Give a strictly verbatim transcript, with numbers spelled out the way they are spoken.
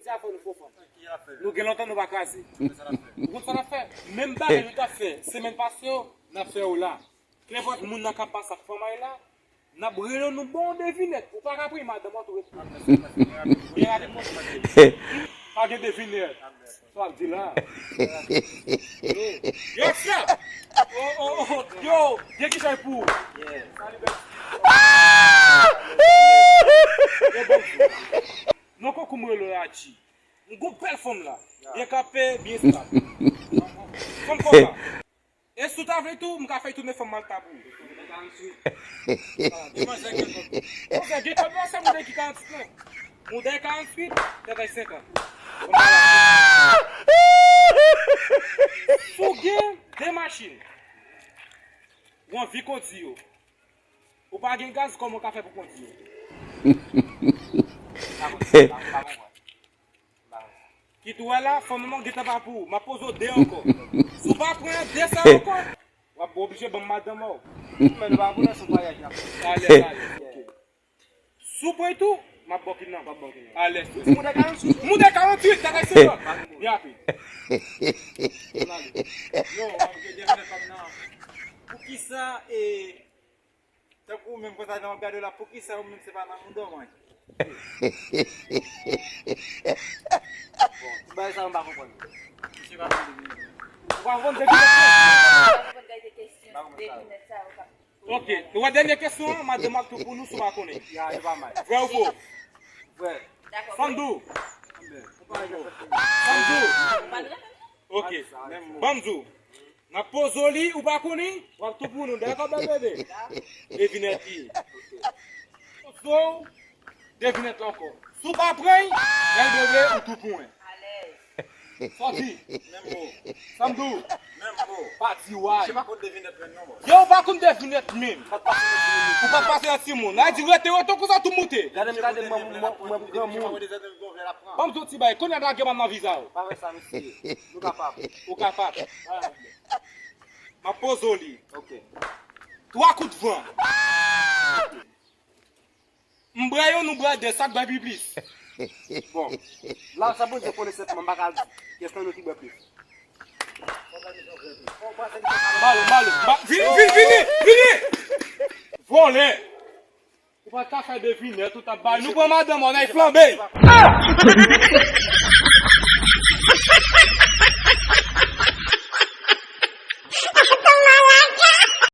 Sa fè nou fò fanm. Nou gen lontan nou pa kraze. Ou konn sa n ap fè? Menm bagay nou t ap fè semèn pase yo, n ap fè yo la. Kenpòt moun nan k ap pase ak fanm ay la, n ap rele w, nou ba w devinèt. Ou pa ka pran madanm ou tou. Byen rapid, monchè. Pa gen devinèt. Sa w ap di la? Yo, sa! Oh, oh, oh, yo, gen ki chay pou ou? Yo, bon. Non, kòk ou m rele Adji. M gon bèl fanm la. Byen kape, byen stab. Fanm kòba. E si w ta vle tou, m ka fè tounen fanm mal tabou. Manzè gen kòb. Manzè gen kòb nan se mouda ki karanntuit lan. Mouda karanntuit, tèt ay senkan. Si w gen de machin, ou anvi kondi yo. Ou pa gen gaz, kòman w ka fè pou kondi yo? Kit ou wè la, fanm nan gentan pa pou ou. M ap poze w de ankò. Si w pa pran de sa ankò, w ap oblije ban m madanm ou. Men nou pa pou nan sou vwayaj la. Alèz, alèz. Ok. Si w pran tou, m ap ba w kit nan. M ap ba w kit nan. Alèz. Mouda karanntuit. Mouda karanntuit, sa fè senkan. Byen rapid. Yo, m ap gen dènye fanm nan. Poukisa, e, Tankou ou menm konsa jan w ap gade w la, poukisa ou menm se pa nan mouda w manje? Bon, ti bagay sa yo m pa konprann. Misye pa konn devinèt. Ou pa konprann devinèt? Pa konprann kalite kesyon, devinèt sa yo k ap. Ok, nou wè dènye kesyon an, madanm ap tou pou nou si w pa konnen. Ya, e pa mal. Vrè ou fo? Vrè. Dakò. Sandou. Sandou. Ok. Ban m di w. N ap poze w li, ou pa konnen, w ap tou pou nou. Dakò, bèl bebe? Devinèt li ye. Poze w, devinèt la ankò. Si w pa pran l, bèl bebe, ou tou pou mwen. Sòti. Menm mo. Sa m di w? Menm mo. Pa di way. Misye pa konn devinèt menm non, bòs. Yo, ou pa konn devinèt menm. Ou pa t pase nan timoun. Nan di rete, rete konsa tou moute. Gade m, gade m, mwen, mwen, mwen granmoun. Ban m di w ti bagay, kounye a lage m nan viza w. Pa fè sa, mesye. Nou kapab. Ou kapab. M ap poze w li. Ok. Twa kout van. M bwè youn, ou bwè de, sa k bay pi plis? Bon, la, sa pou di konesèt mwen, m pa ka di. Kèk nan nou ki bwè plis. Malo, malo, ba, vini, vini, vini, vini! Vòlè! Ou pa ta fè devinèt, ou ta bay. Nou pran madanm, ou nan flanbe.